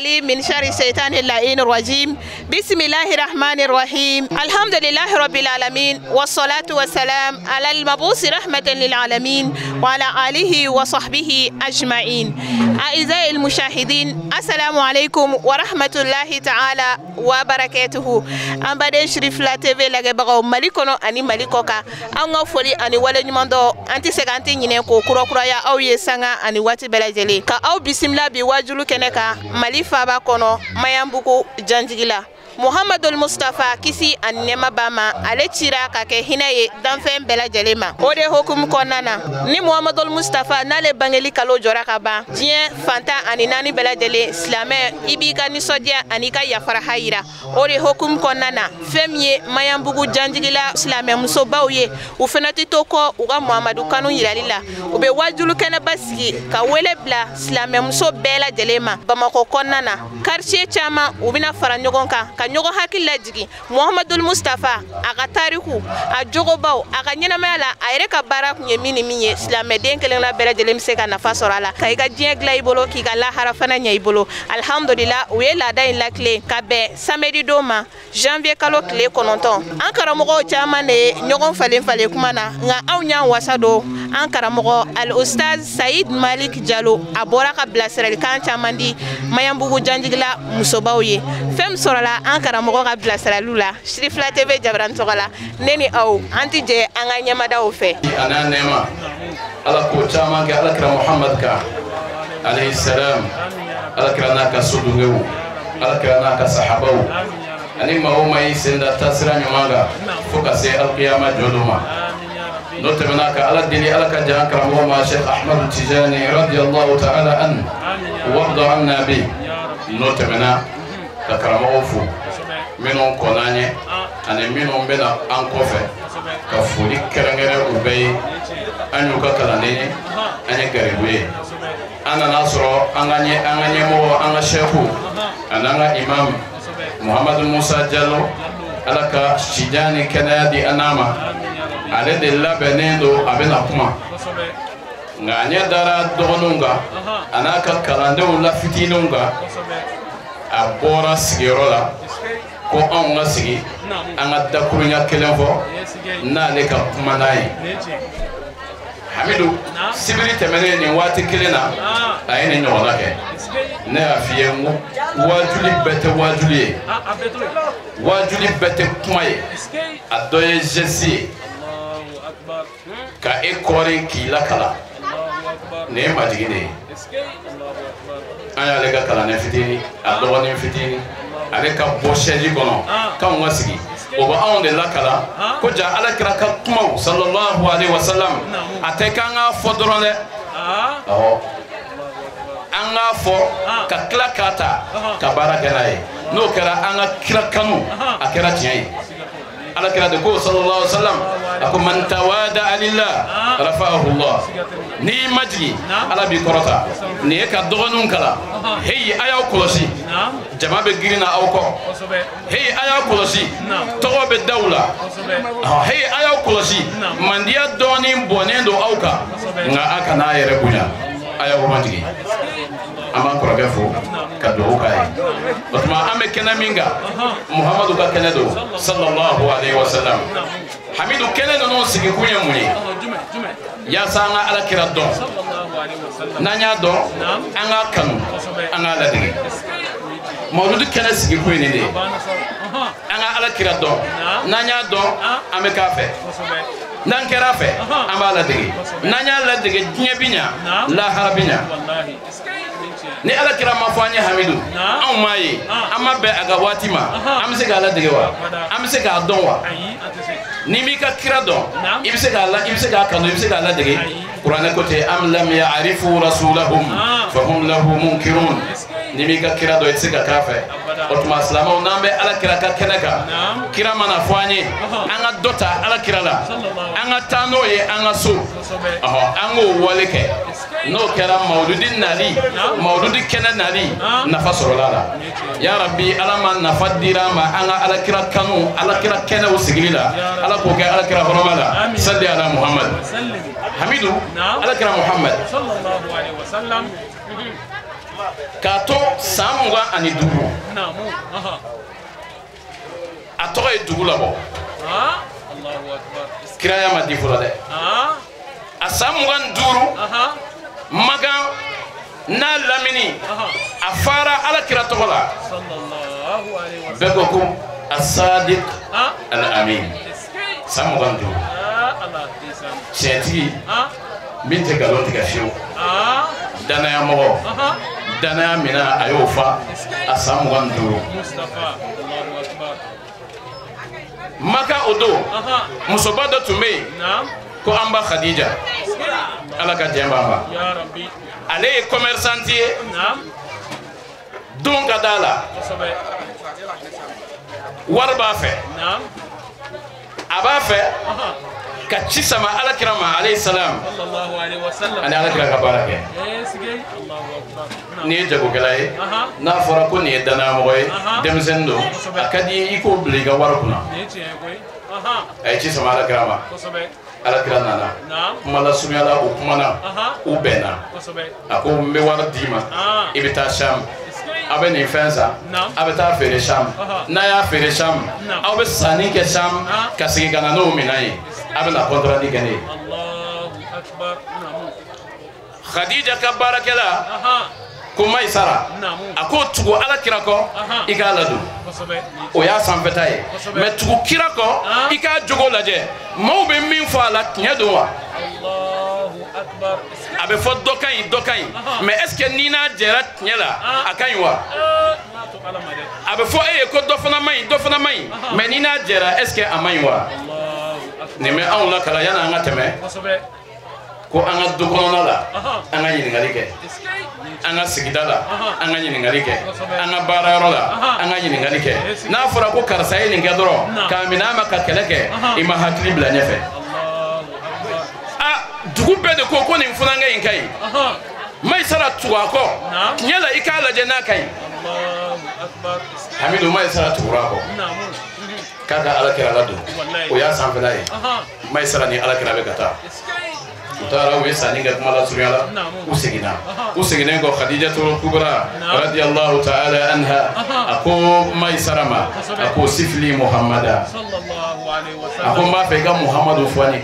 العليم من شر الشيطان اللعين الرجيم. بسم الله الرحمن الرحيم. الحمد لله رب العالمين، والصلاة والسلام على المبعوث رحمة للعالمين وعلى آله وصحبه أجمعين. أعزائي المشاهدين، السلام عليكم ورحمة الله تعالى وبركاته. An baden Sirifila TV lajɛbagaw Mali kɔnɔ ani Mali kɔ kan, an ka foli ani waleɲuman dɔn, an tɛ se k'an tɛ ɲinɛ k'o kurakuraya aw ye sanga ani waati bɛɛ lajɛlen, ka aw bisimila bi wajulu kɛnɛ kan Mali faaba kɔnɔ, Mayanbugu janjigi la. Muhamadul Mustafa, kisi ani nɛɛma b'a ma, ale cira ka kɛ hinɛ ye danfɛn bɛɛ lajɛlen ma. O de hokumu kɔnɔna na, ni Muhamadul Mustafa n'ale bangeli kalo jɔra ka ban, diɲɛ fantan ani naani bɛɛ lajɛlen silamɛ, i b'i ka nisɔndiya ani ka yafaraha yira. O de hokumu kɔnɔna na, fɛn min ye Mayanbugu janjigila silamɛmusobaw ye, u fana tɛ to kɔ u ka Muhamadu kanu yirali la. U bɛ wajulu kɛnɛba sigi ka wele bila silamɛmuso bɛɛ lajɛlen ma Bamakɔ kɔnɔna na, quartier caman. U bɛna fara ɲɔgɔn kan ka ɲɔgɔn hakili lajigin Muhamadul Mustafa, a ka tariku, a jogobaw, a ka ɲɛnamaya la, a yɛrɛ ka baara kun ye min ni min ye. Silamɛden kelenna bɛɛ lajɛlen bɛ se ka nafa sɔrɔ a la, ka i ka diɲɛ dilan i bolo, k'i ka lahara fana ɲɛ i bolo. Alhamdulila, u ye laada in lakile ka bɛn samedi don ma, janvier kalo tile 9. An karamɔgɔw caman de ye ɲɔgɔn falen falen kuma na, nka anw y'an wasa don an karamɔgɔ Al Ustaz Sayid Malik Jalo. A bɔra ka bilasiralikan caman di Mayanbugu janjigila musobaw ye. Fɛn min sɔrɔla an karamɔgɔ ka bilasiraliw la, Sirifila TV jabarani tɔgɔ la, ne ni aw, an ti jɛ an ka ɲɛmadaw fɛ. A n'a nɛɛma, Ala k'o caman kɛ Alakira Muhamad kan alayhi salam, Alakira n'a ka sodungew, Alakira n'a ka sahabaw, ani maa o maa y'i sen da taasira ɲuman kan fo ka se alkiyama jɔ ma. N'o tɛmɛna, ka Ala deli, Ala ka jan karamɔgɔ ma, Sheikh Ahmadu Tijani radiyallahu ta'ala an warda anna bi. N'o tɛmɛna, ka karamɔgɔw fo, minnu kɔnna an ɲɛ ani minnu bɛna an kɔfɛ, ka foli kɛrɛnkɛrɛn u bɛɛ ye. An y'u ka kalanden ye, an ye garibu ye. An nana sɔrɔ an ka ɲɛ, an ka ɲɛmɔgɔ, an ka sɛku ani an ka imam Muhamadu Musa Jalo, Ala ka sijan ni kɛnɛya di an n'a ma. Ale de labɛnnen don, a bɛna kuma, nka a ɲɛ dara dɔgɔninw kan a n'a ka kalandenw la fitininw kan. A bɔra sigiyɔrɔ la ko anw ka sigi, an ka dakurunya kelen fɔ n'ale ka kuma n'a ye. Hamidu, sibiri tɛmɛnen nin waati kelen na, a ye nin ɲɔgɔnna kɛ. Ne y'a f'i ye n ko wajuli bɛɛ tɛ wajuli ye, wajuli bɛɛ tɛ kuma ye, a dɔ ye geste ye ka e kɔri k'i lakala. Nin ye majigin de ye. An y'ale ka kalanden fitinin, a dɔgɔnin fitinin, ale ka bɔ sɛji kɔnɔ k'anw ka sigi, o bɛ anw de lakala ko ja Ala kira ka kumaw sallallahu alaihi wa sallam. A tɛ k'an k'a fɔ dɔrɔn dɛ, awɔ, an k'a fɔ ka tila k'a ta ka baara kɛ n'a ye. N'o kɛra, an ka kira kanu a kɛra tiɲɛ ye. Ala kira de ko sallallahu alaihi wa sallam, a ko man tawada lillah rafa'ahu Allah. N'i ma jigin, Ala b'i kɔrɔta. Nin ye ka dɔgɔninw kalan. Heyi, a y'aw kɔlɔsi, jama bɛ girin na aw kɔ. Heyi, a y'aw kɔlɔsi, tɔgɔ bɛ da u la. Heyi, a y'aw kɔlɔsi, mandiya dɔɔnin bɔnnen don aw kan, nka a kana a yɛrɛ bonya, a y'aw majigin. An b'an kɔrɔkɛ fo ka dugawu k'a ye. O tuma, an bɛ kɛnɛ min kan, Muhamadu ka kɛnɛ don sallallahu alaihi wa sallam. Hamidu, kɛnɛ ninnu sigikun ye mun ye? Yaasa an ka Ala kira dɔn. N'an y'a dɔn, an k'a kanu, an k'a ladege. Mawuludu kɛnɛ sigikun ye nin de ye: an ka Ala kira dɔn. N'an y'a dɔn, an bɛ k'a fɛ. N'an kɛra a fɛ, an b'a ladege. N'an y'a ladege, diɲɛ bi ɲa, lahara bi ɲa. Ni Ala kira ma fɔ an ye, Hamidu, anw m'a ye, an ma bɛn a ka waati ma, an bɛ se k'a ladege wa? An bɛ se k'a dɔn wa? N'i m'i ka kira dɔn, i bɛ se k'a la, i bɛ se k'a kanu, i bɛ se k'a ladege? Kuranɛ ko ten: am lam ya'rifu rasulahum fahum lahu munkirun. N'i m'i ka kira dɔn, i tɛ se ka k'a fɛ. O tuma, silamɛw, n'an bɛ Ala kira ka kɛnɛ kan, kira mana fɔ an ye, an ka dɔ ta Ala kira la, an ka taa n'o ye an ka so, ɔhɔ, an k'o wale kɛ. N'o kɛra, mawuludi nali, mawuludi kɛnɛ nali, nafa sɔrɔla la. Ya Rabbi, Ala ma nafa dira an ma an ka Ala kira kanu, Ala kira kɛnɛw sigili la. Ala k'o kɛ Ala kira hɔrɔma la. Salli ala Muhammad. Hamidu, Ala kira Muhammad. K'a to san 25 a tɔgɔ ye dugu labɔ kiraya ma di fɔlɔ dɛ a san 25 Makan n'a lamini a fara ala kira tɔgɔ la bɛɛ ko ko asadiq al-amin san 25 tiɲɛtigi min tɛ nkalon tigɛ fiyewu danayamɔgɔ danaya minɛ a y'o fa a san 25 Maka o don musoba dɔ tun bɛ yen ko an ba Khadija ala ka jɛn b'an ma ale ye commerçante ye don ka d'a la wari b'a fɛ a b'a fɛ ka ci sama ala kira ma alayhi salam ani ala kira ka baara kɛ n'i ye jagokɛla ye n'a fɔra ko nin ye danayamɔgɔ ye denmisɛnnin don a ka di i k'o bila i ka wari kunna a ye ci sama ala kira ma ala kira nana kuma lasurunya la o kumana u bɛnna a ko n bɛ wari d'i ma i bɛ taa Sham aw bɛ nin fɛn san aw bɛ taa feere Sham n'a y'a feere Sham aw bɛ sanni kɛ Sham ka segin ka na n'o minɛn ye a bɛ na kɔntaradi kɛ ne ye Khadija ka baarakɛla ko Maisara a ko tugu ala kira kɔ i k'a ladon o y'a sanfɛta ye mɛ tugu kira kɔ i k'a jogo lajɛ maaw bɛ min fɔ a la tiɲɛ don wa a bɛ fɔ dɔ ka ɲi dɔ ka ɲi mɛ est ce que n'i n'a jɛra tiɲɛ la a ka ɲi wa a bɛ fɔ e ye ko dɔ fana man ɲi dɔ fana man ɲi mɛ n'i n'a jɛra est ce que a man ɲi wa nin bɛ anw lakala yanni an ka tɛmɛ ko an ka du kɔnɔna la an ka ɲininkali kɛ an ka sigida la an ka ɲininkali kɛ an ka baarayɔrɔ la an ka ɲininkali kɛ n'a fɔra ko karisa ye nin kɛ dɔrɔn k'a minɛ a ma ka kɛlɛ kɛ i ma hakili bila ɲɛfɛ a dugu bɛɛ de ko ko nin funankɛ in ka ɲi Maisara tugu a kɔ tiɲɛ la i k'a lajɛ n'a ka ɲi Hamidu Maisara tugura a kɔ k'a ka ala kira ladon o y'a sanfɛla ye Maisara ni ala kira bɛ ka taa u taara u ye sanni kɛ kuma lasurunya la u seginna u seginnen kɔ Khadijatul Kubra radiyallahu ta'ala anha a ko Maisara ma a ko sifili Muhammada a ko n b'a fɛ i ka Muhammadu fɔ ne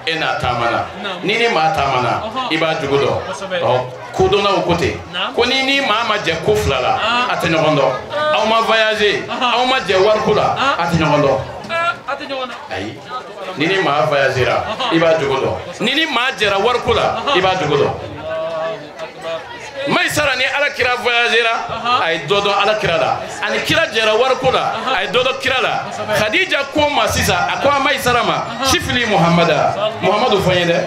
e n'a taamana ni ni maa taamana i b'a jogo dɔn ɔ kodɔnnaw ko ten ko ni ni maa ma jɛ ko fila la a tɛ ɲɔgɔn dɔn aw ma voyager aw ma jɛ wariko la a tɛ ɲɔgɔn dɔn ayi ni ni maa voyagera i b'a jogo dɔn ni ni maa jɛra wariko la i b'a jogo dɔn Maisara ni ala kira voyagera a ye dɔ dɔn ala kira la ani kira jɛra wariko la a ye dɔ dɔn kira la Khadija ko ma sisan a ko a Maisara ma sifili Muhammada Muhammadu fɔ n ye dɛ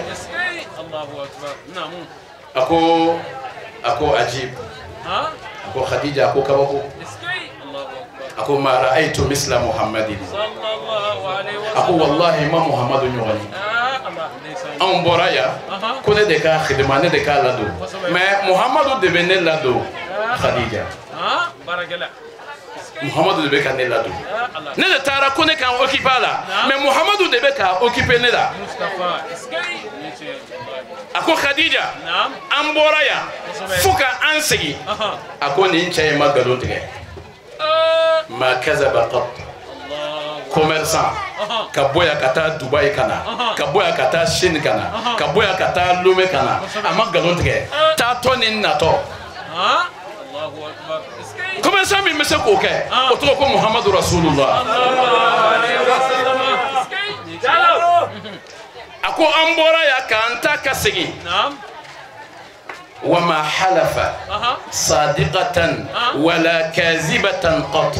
a ko ajib a ko Khadija a ko kabako a ko ma ra'aytu misla Muhammadin a ko wallahi ma Muhammadu ɲɔgɔn ye anw bɔra yan ko ne de ka khidima ne de k'a ladon mais Muhammadu de bɛ ne ladon Khadija Muhammadu de bɛ ka ne ladon ne de taara ko ne k'an occuper a la mais Muhammadu de bɛ k'a occuper ne la a ko Khadija an bɔra yan fo ka an segin a ko nin cɛ in ma nkalon tigɛ ma kazaba qat commerçant ka bɔ yan ka taa Dubaï ka na ka bɔ yan ka taa Chine ka na ka bɔ yan ka taa Lomé ka na a ma nkalon tigɛ taatɔ ni natɔ commerçant min bɛ se k'o kɛ o tɔgɔ ko Muhammadu Rasulullah a ko an bɔra yan k'an ta ka segin wa ma halafa sadiqatan wala kazibatan qat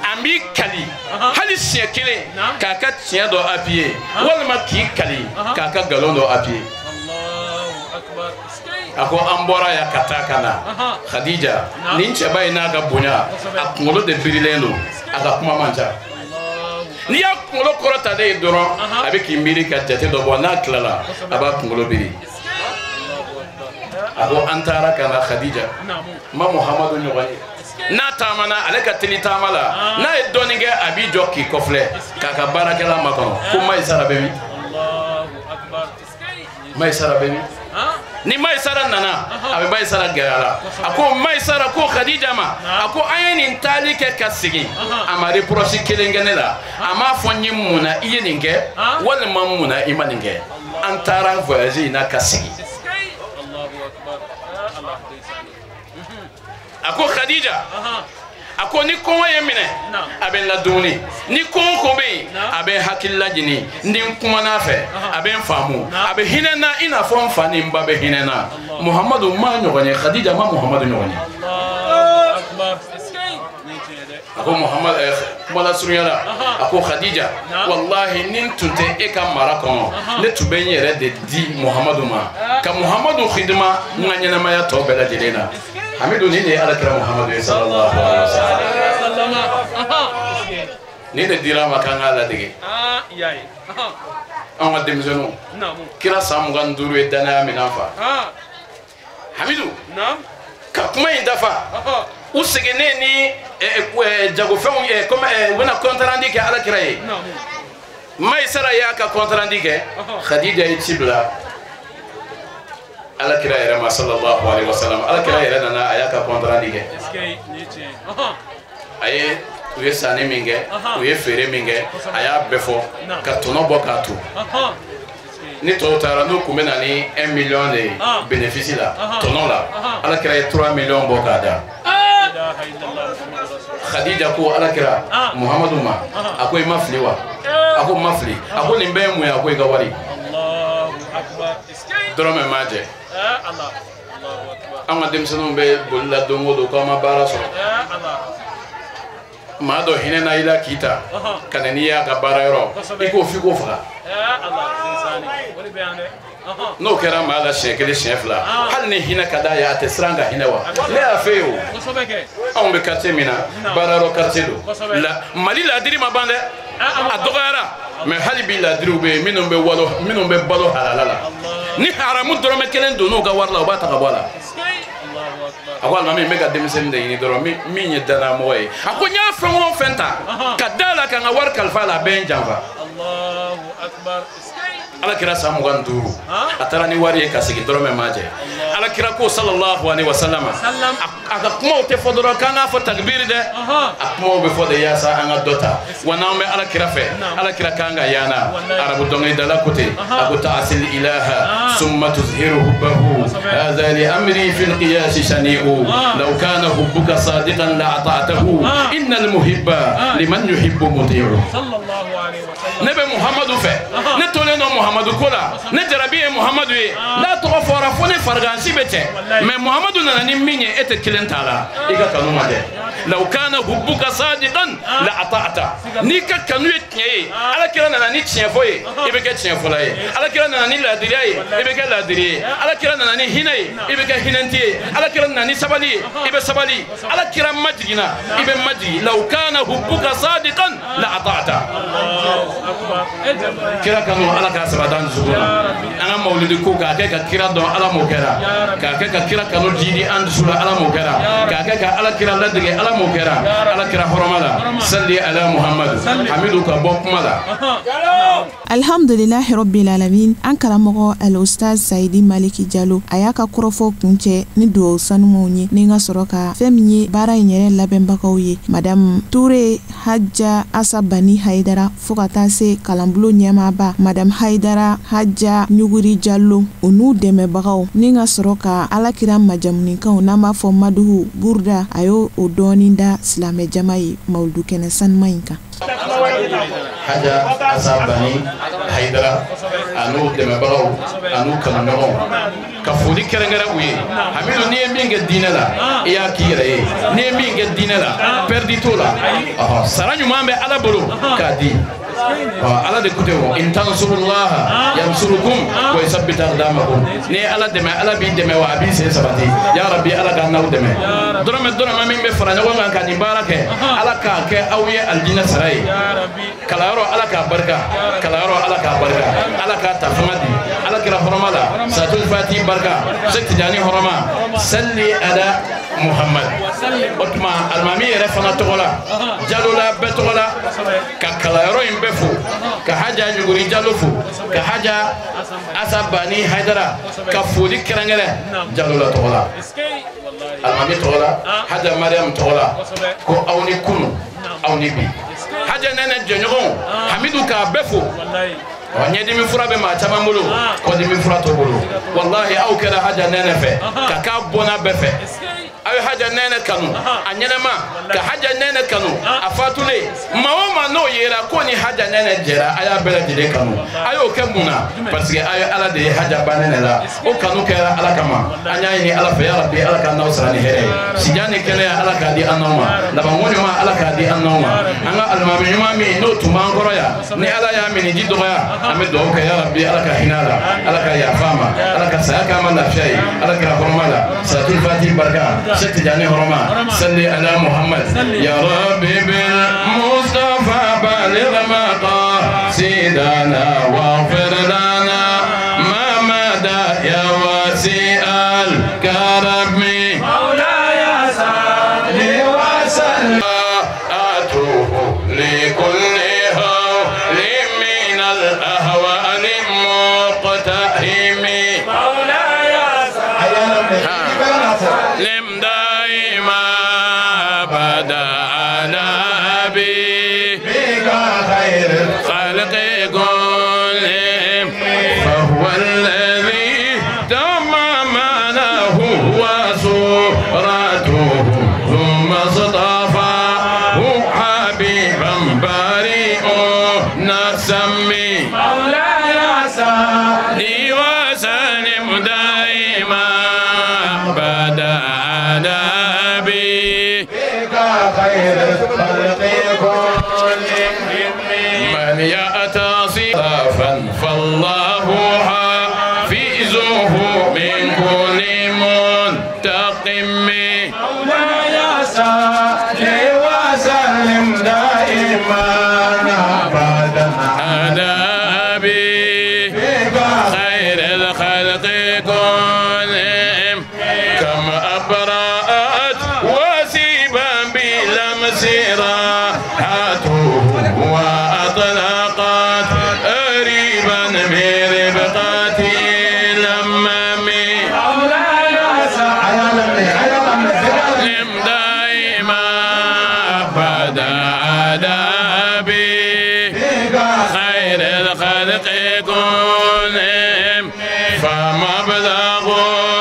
an b'i kali hali siɲɛ kelen k'a ka tiɲɛ dɔ appuyer walima k'i kali k'a ka nkalon dɔ appuyer a ko an bɔra yan ka taa ka na Khadija nin cɛba in n'a ka bonya a kunkolo de birilen don a ka kuma man ca n'i y'a kunkolo kɔrɔtalen ye dɔrɔn a bɛ k'i miiri ka jate dɔ bɔ n'a tilala a b'a kunkolo biri a ko an taara ka na Khadija ma Muhammadu ɲɔgɔn ye n'a taamana ale ka teli taama la n'a ye dɔɔnin kɛ a b'i jɔ k'i kɔfilɛ k'a ka baarakɛla makɔnɔ ko Maisara bɛ min Maisara bɛ min Ni Maïsara nana a bɛ Maïsara gɛrɛ a la a ko Maïsara ko Khadija ma a ko an ye nin taali kɛ ka segin a ma reproche kelen kɛ ne la a m'a fɔ n ye mun na i ye nin kɛ walima mun na i ma nin kɛ an taara voyage in na ka segin a ko Khadija a ko ni kɔngɔ ye minɛ a bɛ n ladumuni ni kɔngɔ ko bɛ yen a bɛ n hakili lajigin ni n kumana a fɛ a bɛ n faamu a bɛ hinɛ n na i n'a fɔ n fa ni n ba bɛ hinɛ n na Muhamadu ma ɲɔgɔn ye Khadija ma Muhamadu ɲɔgɔn ye a ko Muhamadu kuma lasurunya la a ko Khadija walahi ni n tun tɛ e ka mara kɔnɔ ne tun bɛ n yɛrɛ de di Muhamadu ma ka Muhamadu hidima n ka ɲɛnamaya tɔ bɛɛ lajɛlen na Hamidu ni ne ye Alakira Muhamadu ye sallallahu alaihi wa sallam ni de dira ma k'an k'a ladege anw ka denmisɛnninw kira san 25 ye danaya min an fa Hamidu ka kuma in dafa u seginnen ni jagofɛnw ye comme u bɛna compte rendu kɛ Alakira ye Maïsara y'a ka compte rendu kɛ Khadija ye ci bila Alakira yɛrɛ ma sallallahu alaihi wa sallam Alakira yɛrɛ nana a y'a ka compte rendu kɛ a ye u ye sanni min kɛ u ye feere min kɛ a y'a bɛɛ fɔ ka tɔnɔ bɔ k'a to ni tɔw taara n'u kun bɛ na ni 1 million de ye bénéfice la tɔnɔ la Alakira ye 3 millions bɔ k'a da Khadija ko Alakira Muhamadu ma a ko i ma fili wa a ko n ma fili a ko nin bɛɛ ye mun ye a ko i ka wari dɔrɔmɛ ma jɛ an ka denmisɛnninw bɛ boli la don o don k'an ma baara sɔrɔ maa dɔ hinɛ na i la k'i ta ka na n'i y'a ka baara yɔrɔ i k'o f'i k'o faga n'o kɛra maa la siɲɛ kelen siɲɛ fila hali ni hinɛ ka d'a ye a tɛ siran ka hinɛ wa ne y'a fɛ yen o anw bɛ quartier min na baara yɔrɔ quartier don la Mali laadiri ma ban dɛ a dɔgɔyara mais hali bi laadiriw bɛ yen minnu bɛ balo halala la ni haramu dɔrɔmɛ kelen donn'u ka wari la u b'a ta ka bɔ a la a ko alimami n bɛ ka denmisɛnnin de ɲini dɔrɔn min ye danayamɔgɔ ye a ko n y'a fɛn o fɛn ta ka da la ka n ka wari kalifa a la a bɛɛ ye n janfa Alakira san 25 a taara ni wari ye ka segin dɔrɔmɛ ma jɛ Alakira ko sallallahu alaihi wa sallam a ka kumaw tɛ fɔ dɔrɔn k'an k'a fɔ takbiri dɛ a kumaw bɛ fɔ de yaasa an ka dɔ ta wa n'an bɛ Alakira fɛ Alakira kan ka yaana arabu dɔnkilidala ko ten a ko ta'asil ilaha summa tuzhiru hubbahu hadha li amri fil qiyas shani'u law kana hubbuka sadiqan la ata'tahu innal muhibba liman yuhibbu muti'u ne bɛ Muhamadu fɛ ne tolen don Muhamadu ko la ne jarabi ye Muhamadu ye n'a tɔgɔ fɔra fo ne farigansi bɛ cɛ mais Muhamadu nana ni min ye e tɛ kelen t'a la i ka kanu ma dɛ law kana hubbuka sadiqan la ata'ta n'i ka kanu ye tiɲɛ ye Alakira nana ni tiɲɛ fɔ ye i bɛ kɛ tiɲɛfɔla ye Alakira nana ni laadiriya ye i bɛ kɛ laadiri ye Alakira nana ni hinɛ ye i bɛ kɛ hinɛnti ye Alakira nana ni sabali ye i bɛ sabali Alakira majiginna i bɛ majigin law kana hubbuka sadiqan la ata'ta kira kanu Ala k'a sabati an dusukun na an ka mawulidi ko k'a kɛ ka kira dɔn Ala m'o kɛra k'a kɛ ka kira kanu jidi an dusu la Ala m'o kɛra k'a kɛ ka Ala kira ladege Ala m'o kɛra Ala kira hɔrɔma la salli ala Muhammadu Hamidu ka bɔ kuma la. Alhamdulilahi rabbil alamin an karamɔgɔ al ustaz Saidi Maliki Jalo a y'a ka kɔrɔfɔ kuncɛ ni duwawu sanumaw ye ni n ka sɔrɔ ka fɛn min ye baara in yɛrɛ labɛnbagaw ye Madame Ture Hadja Asa Bani Haidara fo ka taa se kalanbulon ɲɛmaaba Madame Haidara Hadja Ɲuguri Jalo u n'u dɛmɛbagaw ni ka sɔrɔ ka Alakira majamunikanw n'an b'a fɔ Maduhu Burda a y'o o dɔɔni da silamɛ jama ye mawuludu kɛnɛ sanuma in kan. Hadja Asa Bani Haidara a n'u dɛmɛbagaw a n'u kanuɲɔgɔnw ka foli kɛrɛnkɛrɛn u ye Hamidu n'i ye min kɛ diinɛ la i y'a k'i yɛrɛ ye n'i ye min kɛ diinɛ la pɛridi t'o la sara ɲuman bɛ Ala bolo k'a di Ala de ko ten o in tansurullaha yansurukum wa yusabbit aqdamakum n'i ye Ala dɛmɛ Ala b'i dɛmɛ wa a b'i sen sabati ya Rabbi Ala k'an n'aw dɛmɛ dɔrɔmɛ dɔrɔmɛ min bɛ fara ɲɔgɔn kan ka nin baara kɛ Ala k'a kɛ aw ye alijinɛ sara ye kalanyɔrɔ Ala k'a barika kalanyɔrɔ Ala k'a barika Ala k'a ta fanga di Ala kira hɔrɔma la satul fati barika Sɛki Tijani hɔrɔma salli ala Muhammad. O tuma alimami yɛrɛ fana tɔgɔ la, Jalo la bɛɛ tɔgɔ la, ka kalanyɔrɔ in bɛɛ fo, ka Haja Ɲuguri Jalo fo, ka Haja Asa Bani Hayidara, ka foli kɛrɛnkɛrɛn Jalo la tɔgɔ la, alimami tɔgɔ la, Haja Mariam tɔgɔ la, ko aw ni kunu aw ni bi. Haja Nɛnɛ jɛɲɔgɔnw Hamidu k'a bɛɛ fo. Ɔ ɲɛdimi fura bɛ maa caman bolo, kɔdimi fura t'o bolo. Walahi aw kɛra Haja Nɛnɛ fɛ ka k'a bɔnna bɛɛ fɛ. Aw ye Haja Nɛnɛ kanu a ɲɛnɛma, ka Haja Nɛnɛ kanu a fatulen. Maa o maa n'o yera ko ni Haja Nɛnɛ jɛra, a y'a bɛɛ lajɛlen kanu. A y'o kɛ mun na? Parce que aw ye Ala de ye Haja ba Nɛnɛ la. O kanu kɛra Ala kama. An y'a ɲini Ala fɛ, ya Rabbi, Ala k'an n'aw sara ni hɛrɛ ye. Sijan ni kɛnɛya, Ala k'a di an n'aw ma. Labanko ɲuman, Ala k'a di an n'aw ma. An ka alimami ɲuman min n'o tun b'an kɔrɔ yan, ni Ala y'a minɛ ji dɔgɔya, an bɛ dugawu kɛ, ya Rabbi, Ala ka hinɛ a la, Ala ka yafa a ma, Ala ka saya k'a ma lafiya ye, Ala kira hɔrɔma la, salatul fatihi barika, Cheikh Tijani hɔrɔma, salli ala Muhammad. Ya Rabbi bil Mustafa baligh maqasidana waghfir lana ma mada ya wasi'al karami. مولاي صل وسلم. أتوه لكل هول من الأهوال مقتحم. مولاي صل لم دائما بدا على أبي بك خير خلق كلهم، فهو الذي تم معناه وصورته، ثم اصطفاه حبيبا بريء نسمي. مولاي صل وسلم دائما بدا على أبي بك خير الخلق كلهم. من يأتي فالله حافظه من كل منتقم. مولاي صل وسلم دائما أبدا على أبي بك خير الخلق كلهم. كم أبرأت وسيبا بلمس راحته، وأطلقت قريبا بربقة الأمام. مولاي صل لم دائما بدا على أبي بك خير الخلق كلهم. فمبلغ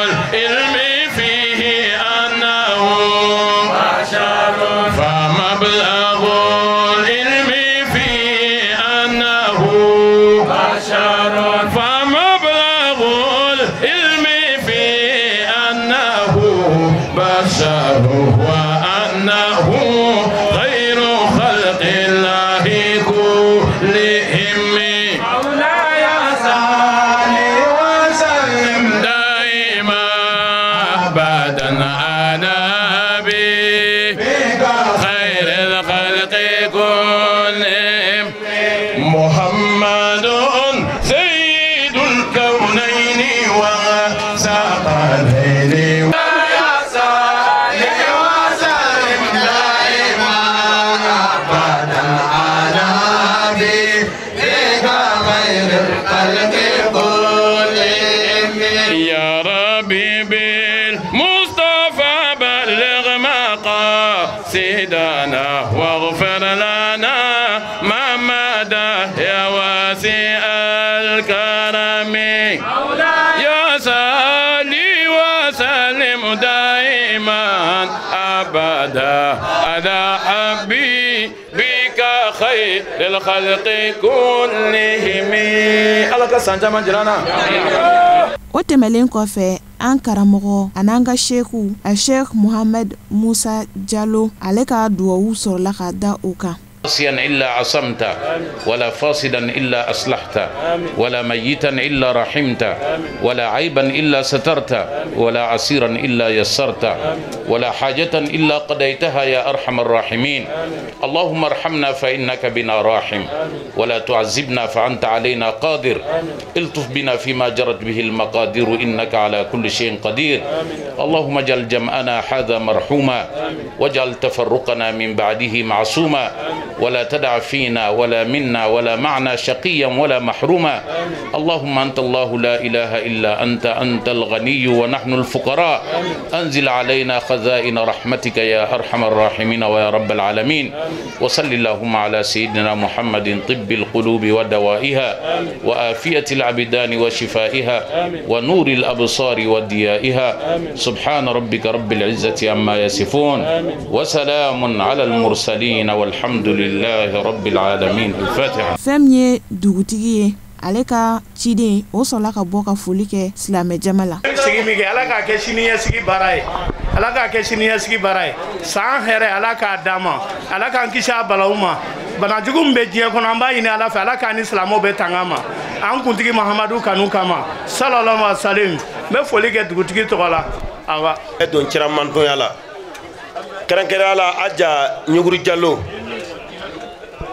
العلم فيه أنه بشر. فمبلغ العلم فيه أنه بشر. فمبلغ العلم فيه أنه بشر، وأنه خير خلق الله كلهم. مولاي صل وسلم دائما أبدا على أبي بك خير الخلق كلهم. محمد سيد الكونين وثقلين. صل وسلم دائما أبدا على حبيبك خير الخلق كلهم. يا ربي بالمصطفى بلغ مقاصدنا واغفر لنا ما مدى يا واسع الكرم. مولاي يا صلي وسلم دائما أبدا على حبيبك خير الخلق كلهم. Ala ka san caman jira an na. O tɛmɛlen kɔfɛ, an karamɔgɔ an'an ka seku a Sheikh Muhammed Musa Jalo, ale ka duwawu sɔrɔla ka da o kan. إلا عصمت ولا فاسدا إلا أصلحت ولا ميتا إلا رحمت ولا عيبا إلا سترت ولا عسيرا إلا يسرت ولا حاجة إلا قضيتها يا أرحم الراحمين. اللهم ارحمنا فإنك بنا راحم ولا تعذبنا فأنت علينا قادر. الطف بنا فيما جرت به المقادير إنك على كل شيء قدير. اللهم اجعل جمعنا هذا مرحوما واجعل تفرقنا من بعده معصوما ولا تدع فينا ولا منا ولا معنا شقيا ولا محروما. اللهم أنت الله لا إله إلا أنت، أنت الغني ونحن الفقراء. أنزل علينا خزائن رحمتك يا أرحم الراحمين ويا رب العالمين. وصل اللهم على سيدنا محمد طب القلوب ودوائها وآفية العبدان وشفائها ونور الأبصار وديائها. سبحان ربك رب العزة عما يصفون وسلام على المرسلين والحمد لله رب العالمين. الفاتحة. Fɛn min ye dugutigi ye, ale ka ciden o sɔrɔla ka bɔ ka foli kɛ silamɛ jama la. Sigi min kɛ, Ala k'a kɛ siniɲɛsigi baara ye, Ala k'a kɛ siniɲɛsigi baara ye. San hɛrɛ Ala k'a d'an ma, Ala k'an kisi a balawu ma. Banajugu min bɛ diɲɛ kɔnɔ, an b'a ɲini Ala fɛ, Ala k'an ni silamɛw bɛɛ tanga ma, an kuntigi Mahamadu kanu kama, sallallahu alaihi wa sallam. N bɛ foli kɛ dugutigi tɔgɔ la. Awa. E don cira mantonya la, kɛrɛnkɛrɛnya la Aja Ɲuguri Jalo,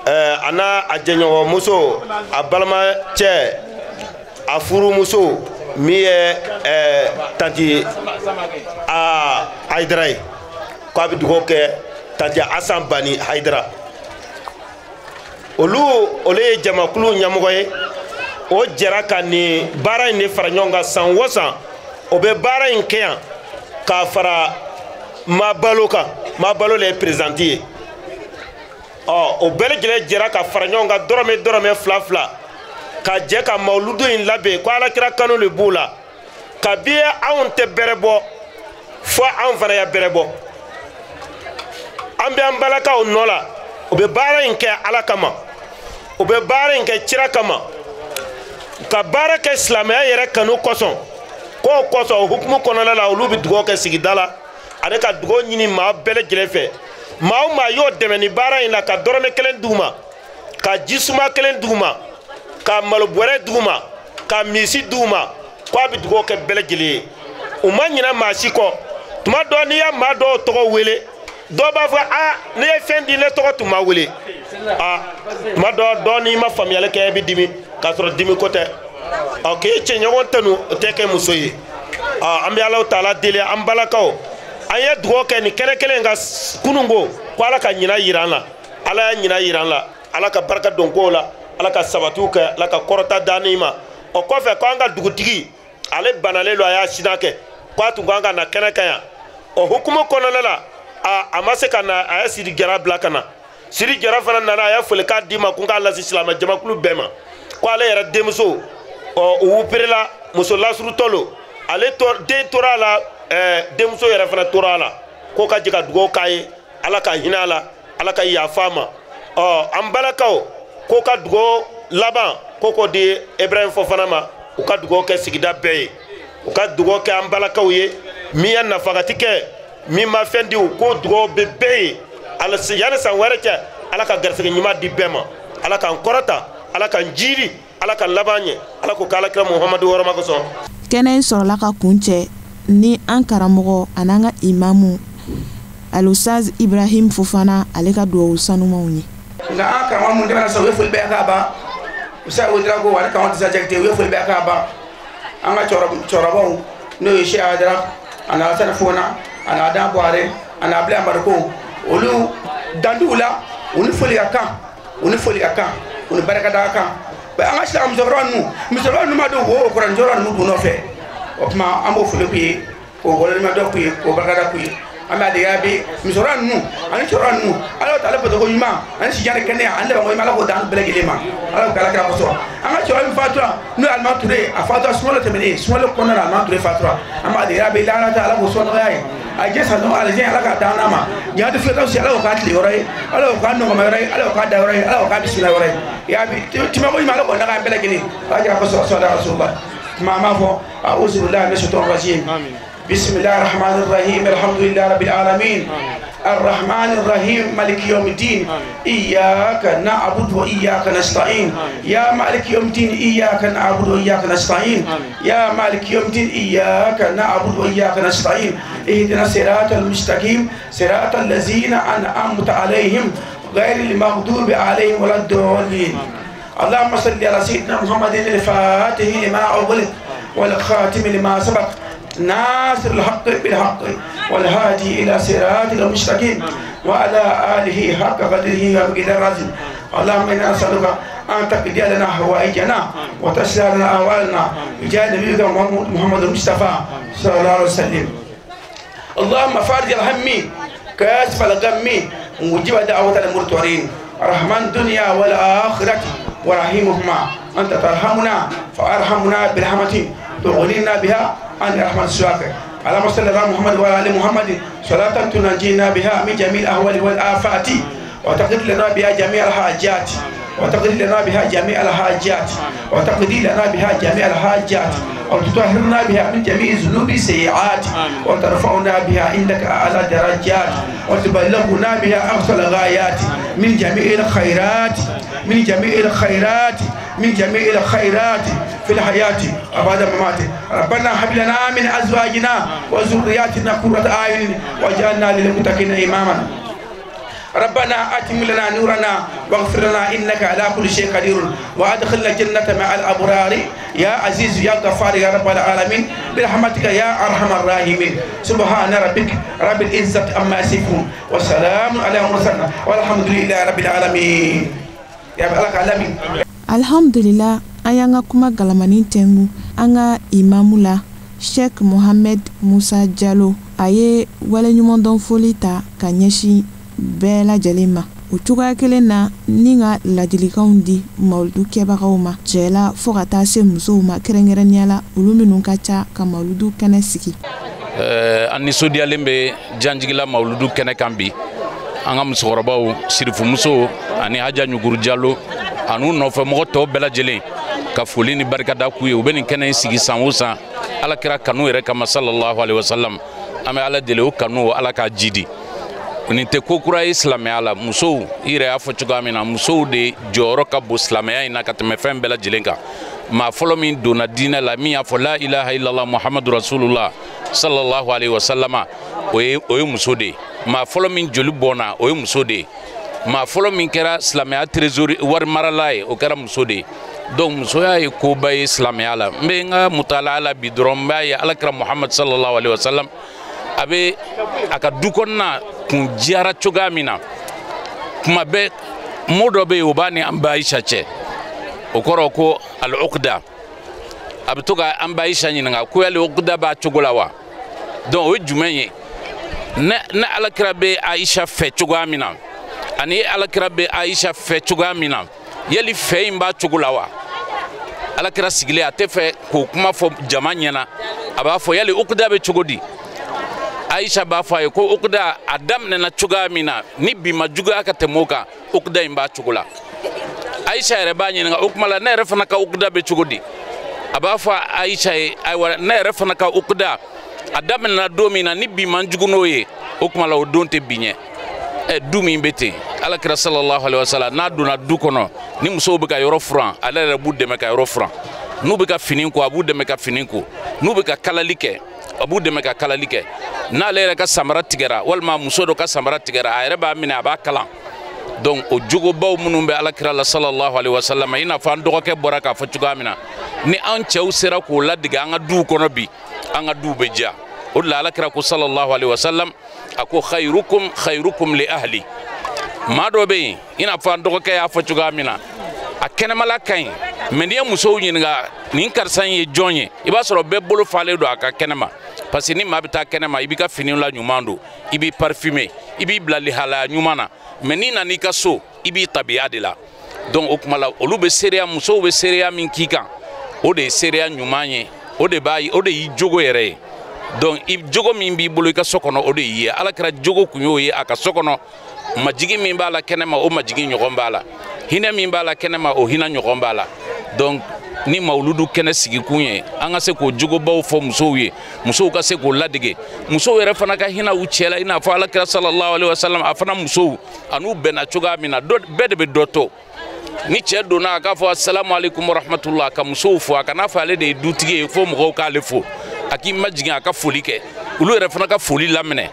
a n'a a jɛɲɔgɔnmuso, a balimacɛ, a furumuso min ye tanti a Hayidara ye, k'a bɛ dugawu kɛ tanti Asan Bani Hayidara. Olu ye jamakulu ɲɛmɔgɔ ye, o jɛra ka nin baara in de fara ɲɔgɔn kan san o san. O bɛ baara in kɛ yan k'a fara Mabalo kan. Mabalo le ye présidente ye. Ɔ, o bɛɛ lajɛlen jɛra ka fara ɲɔgɔn kan dɔrɔmɛ dɔrɔmɛ fila fila ka jɛ ka mawuludu in labɛn, ko alakira kanu de b'u la. Kabi anw tɛ bɛrɛ bɔ fo anw fana ya bɛrɛ bɔ. An bɛ an balakaw nɔ la, u bɛ baara in kɛ Ala kama, u bɛ baara in kɛ cira kama, ka baara kɛ silamɛya yɛrɛ kanu kosɔn. K'o kosɔn o hukumu kɔnɔna la, olu bɛ dugawu kɛ sigida la ani ka dugawu ɲini maa bɛɛ lajɛlen fɛ. Maa o maa y'o dɛmɛ ni baara in la, ka dɔrɔmɛ kelen d'u ma, ka jisuma kelen d'u ma, ka malo bɔrɛ d'u ma, ka misi d'u ma, k'a bɛ dugawu kɛ bɛɛ lajɛlen ye. U ma ɲinɛ maa si kɔ. Tuma dɔ n'i ye maa dɔw tɔgɔ wele, dɔw b'a fɔ a ne ye fɛn di, ne tɔgɔ tun ma wele. A tuma dɔ n'i ma faamuyali kɛ, e bɛ dimi, k'a sɔrɔ dimi ko tɛ. Ɔ, k'e cɛɲɔgɔn tanu, o tɛ kɛ muso ye. Ɔ, an bɛ Alahu taala deli, an balakaw, an ye dugawu kɛ nin kɛnɛ kelen in kan kununko, ko Ala ka ɲinan yira an la. Ala y'a ɲinan yira an la, Ala ka barika don kow la, Ala ka sabatiw kɛ, Ala ka kɔrɔta d'an ma. O kɔfɛ, ko an ka dugutigi ale banalen don, a y'a sina kɛ, k'a tun kan ka na kɛnɛ kan yan. O hukumu kɔnɔna la, a ma se ka na, a ye Sidi Jara bila ka na. Sidi Jara fana nana, a ye folikan d'i ma ko n k'a lase silamɛ jamakulu bɛɛ ma, ko ale yɛrɛ denmuso, ɔ, o operela, muso lasurutɔ lo, ale den tora a la, denmuso yɛrɛ fana tora a la, k'o ka jɛ ka dugawu k'a ye, Ala ka hinɛ a la, Ala ka yafa a ma. Ɔ, an balakaw k'o ka dugawu laban ko k'o di Ibrahim Fofana ma, u ka dugawu kɛ sigida bɛɛ ye, u ka dugawu kɛ an balakaw ye, min ye nafakati kɛ, min ma fɛn di, u k'o dugawu bɛ bɛɛ ye. Ala yanni san wɛrɛ cɛ, Ala ka garisɛgɛ ɲuman di bɛɛ ma, Ala k'an kɔrɔta, Ala k'an jiri, Ala ka laban ɲɛ, Ala k'o k'Ala kira Muhamadu wɔrɔma kosɔn. Kɛnɛ in sɔrɔla ka kun cɛ ni an karamɔgɔ an'an ka imamu Alusaz Ibrahim Fofana ale ka duwawu sanumanw ye. Nka an karamɔgɔ mun tɛmɛna sisan, u ye foli bɛɛ k'a ban. Usa Ouedraogo ale karamɔgɔ Disa Jakite, u ye foli bɛɛ k'a ban. An ka cɛkɔrɔbaw, n'o ye Cheikh Adara ani Alasani Fona ani Adan Buhari ani Abila Mariko, olu danduw la, u ni foli ka kan, u ni foli ka kan, u ni barikada ka kan. An ka silamɛ musokɔrɔba ninnu ma don wo kɔrɔ, nin cɛkɔrɔba ninnu b'u nɔfɛ. O tuma an b'o foli k'u ye, k'o waleɲumandɔn k'u ye, k'o barikada k'u ye. An b'a dege bi musokɔrɔba ninnu ani cɛkɔrɔba ninnu, Ala t'ale batoko ɲuman ani sijan ni kɛnɛya ani labanko ɲuman, Ala k'o d'an bɛɛ lajɛlen ma, Ala k'o kɛ Ala kira kosɔn. An ka cɛkɔrɔba min fatura, n'o ye Alimami Ture, a fatura sunkalo tɛmɛnen, sunkalo kɔnɔna na Alimami Ture fatura. An b'a dege bi lahara ta, Ala k'o sɔn nɔgɔya ye. A jɛ san nɔgɔ alijɛ, Ala k'a d'an ma. Jihadu firdausi, Ala k'o k'a tile yɔrɔ ye, Ala k'o k'a nɔgɔma yɔrɔ ye, Ala k'o k'a da yɔrɔ ye, Ala k'o k'a bisimila yɔrɔ ye. Ya bi timako ɲuman, Ala k'o nɔgɔya an bɛɛ lajɛlen, Ala kira kosɔn, sɔlala rasulullah. Tuma an b'a fɔ a'udhu billahi minash shaitanir rajim. بسم الله الرحمن الرحيم الحمد لله رب العالمين الرحمن الرحيم مالك يوم الدين إياك نعبد وإياك نستعين يا مالك يوم الدين إياك نعبد وإياك نستعين يا مالك يوم الدين إياك نعبد وإياك نستعين اهدنا الصراط المستقيم صراط الذين أنعمت عليهم غير المغضوب عليهم ولا الضالين اللهم صل على سيدنا محمد الفاتح لما أغلق والخاتم لما سبق ناصر الحق بالحق والهادي إلى صراط المستقيم وعلى آله حق قدره ومقداره العظيم اللهم إنا نسألك أن تقضي لنا حوائجنا وتسهل لنا أهوالنا بجاه نبيك محمد المصطفى صلى الله عليه وسلم اللهم فارج الهم كاشف الغم مجيب دعوة المضطرين رحمن الدنيا والآخرة ورحيمهما أنت ترحمنا فأرحمنا برحمتك تغنينا بها عن رحمة سواك اللهم صل على محمد وعلى آل محمد صلاة تنجينا بها من جميع الأهوال والآفات وتقضي لنا بها جميع الحاجات وتقضي لنا بها جميع الحاجات وتقضي لنا بها جميع الحاجات وتطهرنا بها من جميع الذنوب السيئات وترفعنا بها عندك أعلى درجات وتبلغنا بها أقصى الغايات من جميع الخيرات من جميع الخيرات من جميع الخيرات في الحياة وبعد الممات ربنا هب لنا من أزواجنا وذرياتنا قرة أعين واجعلنا للمتقين إماما ربنا أتم لنا نورنا واغفر لنا إنك على كل شيء قدير وأدخلنا الجنة مع الأبرار يا عزيز يا غفار يا رب العالمين برحمتك يا أرحم الراحمين سبحان ربك رب العزة عما يصفون وسلام على المرسلين والحمد لله رب العالمين يا رب العالمين. Alhamdulillah, an y'an ka kuma galamani tɛngu an ka imamu la Sheikh Mohamed Musa Jalo. A ye waleɲumandɔn foli ta ka ɲɛsin bɛɛ lajɛlen ma. O cogoya kelen na ni ka ladilikanw di mawuludu kɛbagaw ma cɛ la fo ka taa se musow ma kɛrɛnkɛrɛnnenya la olu minnu ka ca ka mawuludu kɛnɛ sigi. An nisɔndiyalen bɛ Janjigila mawuludu kɛnɛ kan bi. An ka musokɔrɔbaw sirifumuso ani Haja Ɲuguru Jalo an'u nɔfɛ mɔgɔ tɔw bɛɛ lajɛlen ka foli ni barikada k'u ye. U bɛ nin kɛnɛ in sigi san o san Ala kira kanu yɛrɛ kama sallallahu alaihi wasallam. An bɛ Ala deli o kanu Ala k'a jidi. Nin tɛ ko kura ye silamɛya la. Musow i yɛrɛ y'a fɔ cogoya min na, musow de jɔyɔrɔ ka bon silamɛya in na ka tɛmɛ fɛn bɛɛ lajɛlen kan. Maa fɔlɔ min donna diinɛ la min y'a fɔ la ilaha illallah muhammadu rasulullah sallallahu alaihi wasallam, o ye muso de ye. Maa fɔlɔ min joli bɔnna o ye muso de ye. Maa fɔlɔ min kɛra silamɛya trésor wari marala ye o kɛra muso de ye. Donc musoya ye koba ye silamɛya la. N bɛ n ka mutala la bi dɔrɔn n b'a ye Alakira Muhammad sallallahu alaihi wasallam a bɛ a ka du kɔnɔna kun diyara cogoya min na, kuma bɛɛ mot dɔ bɛ yen o b'a ni an ba Ayisa cɛ, o kɔrɔ ko al-uqda. A bɛ to ka an ba Ayisa ɲininka ko yali uqda b'a cogo la wa? Donc o ye jumɛn ye? Ne Alakira bɛ Ayisa fɛ cogoya min na ani Alakira bɛ Ayisa fɛ cogoya min na, yali fɛ in b'a cogo la wa? Alakira sigilen a tɛ fɛ k'o kuma fɔ jama ɲɛna, a b'a fɔ yali uqda bɛ cogo di? Aisha b'a fɔ a ye ko uqda a daminɛna cogoya min na ni bi ma juguya ka tɛmɛ o kan, uqda in b'a cogo la. Aisha yɛrɛ b'a ɲininka o kuma la, ne yɛrɛ fana ka uqda bɛ cogo di? A b'a fɔ Aisha ye ayiwa ne yɛrɛ fana ka uqda a daminɛna don min na ni bi man jugu n'o ye, o kuma la o don tɛ bi ɲɛ. Du min bɛ ten, Alakira sallallahu alaihi wasallam n'a donna du kɔnɔ ni musow bɛ ka yɔrɔ furan, ale yɛrɛ b'u dɛmɛ ka yɔrɔ furan. N'u bɛ ka fini ko a b'u dɛmɛ ka fini ko, n'u bɛ ka kalali kɛ a b'u dɛmɛ ka kalali kɛ. N'ale yɛrɛ ka samara tigɛra walima muso dɔ ka samara tigɛra, a yɛrɛ b'a minɛ a b'a kalan. Donc o jogobaw minnu bɛ Alakira la sallallahu alaihi wasallam, i n'a fɔ an dɔgɔkɛ bɔra k'a fɔ cogoya min na, ni an cɛw sera k'o ladege an ka duw kɔnɔ bi, an ka duw bɛ diya. O de la Alakira ko sallallahu alaihi wasallam a ko khayrukum khayrukum li ahli. Maa dɔ bɛ yen i n'a fɔ an dɔgɔkɛ y'a fɔ cogoya min na, a kɛnɛmala ka ɲi, mɛ n'i ye musow ɲininka nin karisa in ye jɔn ye, i b'a sɔrɔ bɛɛ bolo falen don a ka kɛnɛma. Parce que ni maa bɛ taa kɛnɛma, i b'i ka finiw la ɲuman don, i b'i parfumer, i b'i bila lihalaya ɲuman na, mɛ n'i nana i ka so i b'i tabiya de la. Donc o kuma la olu bɛ seereya, musow bɛ seereya min k'i kan, o de ye seereya ɲuman ye, o de b'a o de y'i jogo yɛrɛ ye. Donc i jogo min b'i bolo i ka so kɔnɔ, o de y'i ye. Alakira jogo kun y'o ye a ka so kɔnɔ. Majigi min b'a la kɛnɛma, o majigi ɲɔgɔn b'a la. Hinɛ min b'a la kɛnɛma, o hinɛ ɲɔgɔn b'a la. Donc Ni mawuludu kɛnɛ sigikun ye an ka se k'o jogobaw fɔ musow ye, musow ka se k'o ladege, musow yɛrɛ fana ka hinɛ u cɛ la, i n'a fɔ alakira sallallahu alaihi wasallam a fana musow a n'u bɛnna cogoya min na, bɛɛ de bɛ dɔ to. Ni cɛ donna a k'a fɔ assalamu alaikum warahmatullah, ka musow fo, a kana fɔ ale de ye dutigi ye fo mɔgɔw k'ale fo, a k'i majigin a ka foli kɛ, olu yɛrɛ fana ka foli laminɛ,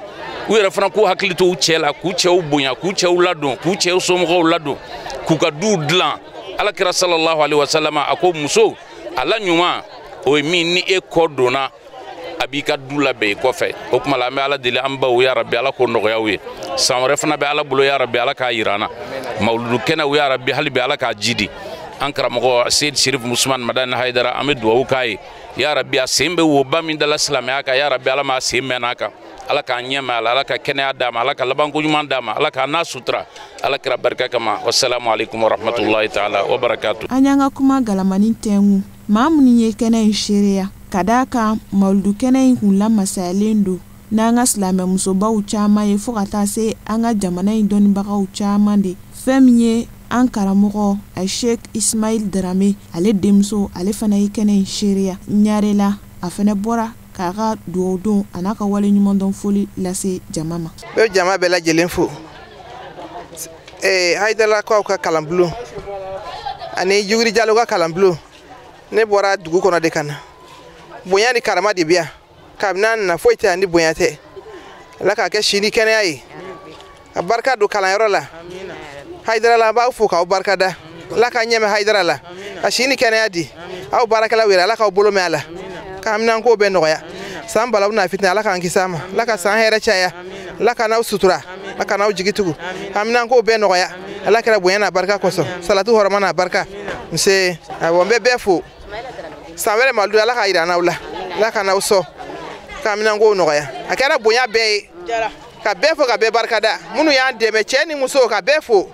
u yɛrɛ fana k'u hakili to u cɛ la, k'u cɛw bonya, k'u cɛw ladon, k'u cɛw somɔgɔw ladon, k'u ka duw dilan. Alakira sallallahu alaihi wasallam a ko muso a la ɲuman o ye min ni e kɔ donna a b'i ka du labɛn i kɔfɛ. O tuma la an bɛ Ala deli an baw ya Rabbi Ala k'o nɔgɔya u ye, san wɛrɛ fana bɛ Ala bolo ya Rabbi Ala k'a yira an na, mawuludu kɛnɛw ya Rabbi hali bi Ala k'a jidi. An karamɔgɔ Seyid Sherif Usman Madani Hayidara an bɛ dugawu k'a ye ya Rabbi, a sen bɛ woba min dala silamɛya kan ya Rabbi Ala m'a sen mɛn a kan, Ala k'a ɲɛ mɛn a la, Ala ka kɛnɛya d'a ma, Ala ka labanko ɲuman d'a ma, Ala k'a n'a sutura Ala kira barika kama. Wassalamu alaikum warahmatullahi taala wabarakatuh. An y'an ka kuma galamani tɛngu maa minnu ye kɛnɛ in seereya ka d'a kan mawuludu kɛnɛ in kun lamasayalen don n'an ka silamɛmusobaw caman ye fo ka taa se an ka jamana in dɔnnibagaw caman de. Fɛn min ye an karamɔgɔ Sheikh Ismail Darame ale denmuso ale fana ye kɛnɛ in seereya ɲarela, a fana bɔra k'a ka dugawu don a n'a ka wale ɲumandɔn foli lase jama ma. N bɛ jama bɛɛ lajɛlen fo, Hayidarakaw ka kalanbulon ani Juguri Jalo ka kalanbulon, ne bɔra dugu kɔnɔ de ka na. Bonya ni karama de bɛ yan, kabini an nana foyi tɛ yan ni bonya tɛ. Ala k'a kɛ si ni kɛnɛya ye, ka barika don kalanyɔrɔ la. Hayidara la an b'aw fo k'aw barika da, Ala k'a ɲɛmɛ Hayidara la, ka si ni kɛnɛya di aw baarakɛlaw yɛrɛ, Ala k'aw bolo mɛn a la, k'an ko bɛɛ nɔgɔya. San balawu n'a fitinɛ Ala k'an kisi a ma, Ala ka san hɛrɛ caya, Ala ka n'aw sutura, Ala ka n'aw jigi tugu, k'an ko bɛɛ nɔgɔya, Ala kɛra bonya n'a barika kosɔn, salatu hɔrɔma n'a barika. Nse awɔ n bɛ bɛɛ fo, san wɛrɛ mawuludu Ala k'a yira n'aw la, Ala ka n'aw sɔn, k'an ko nɔgɔya. A kɛra bonya bɛɛ ye, ka bɛɛ fo ka bɛɛ barika da, minnu y'an dɛmɛ cɛ ni muso ka bɛɛ fo,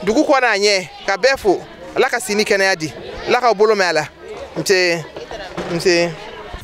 dugu kɔ n'a ɲɛ ka bɛɛ fo, Ala ka si ni kɛnɛya di, Ala k'aw bolo mɛn a la. Nse nse.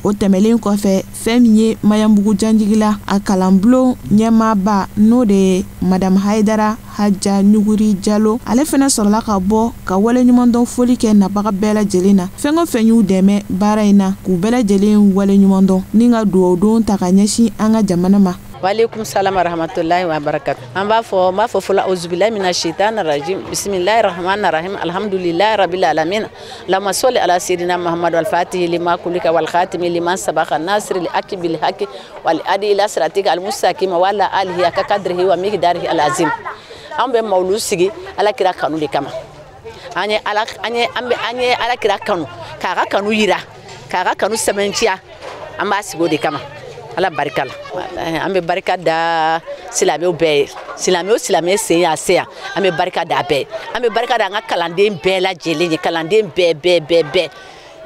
O tɛmɛlen kɔfɛ fɛn min ye Maɲanbugu janjigila a kalanbulon ɲɛmaaba n'o de ye Madame Hayidara Haja Ɲuguri Jalo, ale fana sɔrɔla ka bɔ ka waleɲumandɔn foli kɛ nabaga bɛɛ lajɛlen na, fɛn o fɛn y'u dɛmɛ baara in na k'u bɛɛ lajɛlen waleɲumandɔn ni ka dugawudon ta ka ɲɛsin an ka jamana ma. Waaleykum salam wa rahmatullahi wa barakatuh. An b'a fɔ n b'a fɔ fɔlɔ auzubillahi mina shaitani rajim bismillahir rahmanir rahim alhamdulillahi rabbil alamin lamma salli ala sayyidina Muhammad wal fatihi lima kulika wal khatimi liman sabaqa nasiril haqqi bil haqqi wal adi ila siratika al mustaqim wa ala alihi haqqa qadrihi wa miqdarihi al azim. An bɛ mawulu sigi Ala kira kanu de kama. An ye Ala an ye an bɛ an ye Ala kira kanu k'a ka kanu yira k'a ka kanu sɛmɛntiya, an b'a sigi o de kama. Ala barika la, an bɛ barika da silamɛw bɛɛ ye, silamɛ o silamɛ sen y'a se yan, an bɛ barika da bɛɛ ye, an bɛ barika da an ka kalanden bɛɛ lajɛlen ye, kalanden bɛɛ bɛɛ bɛɛ bɛɛ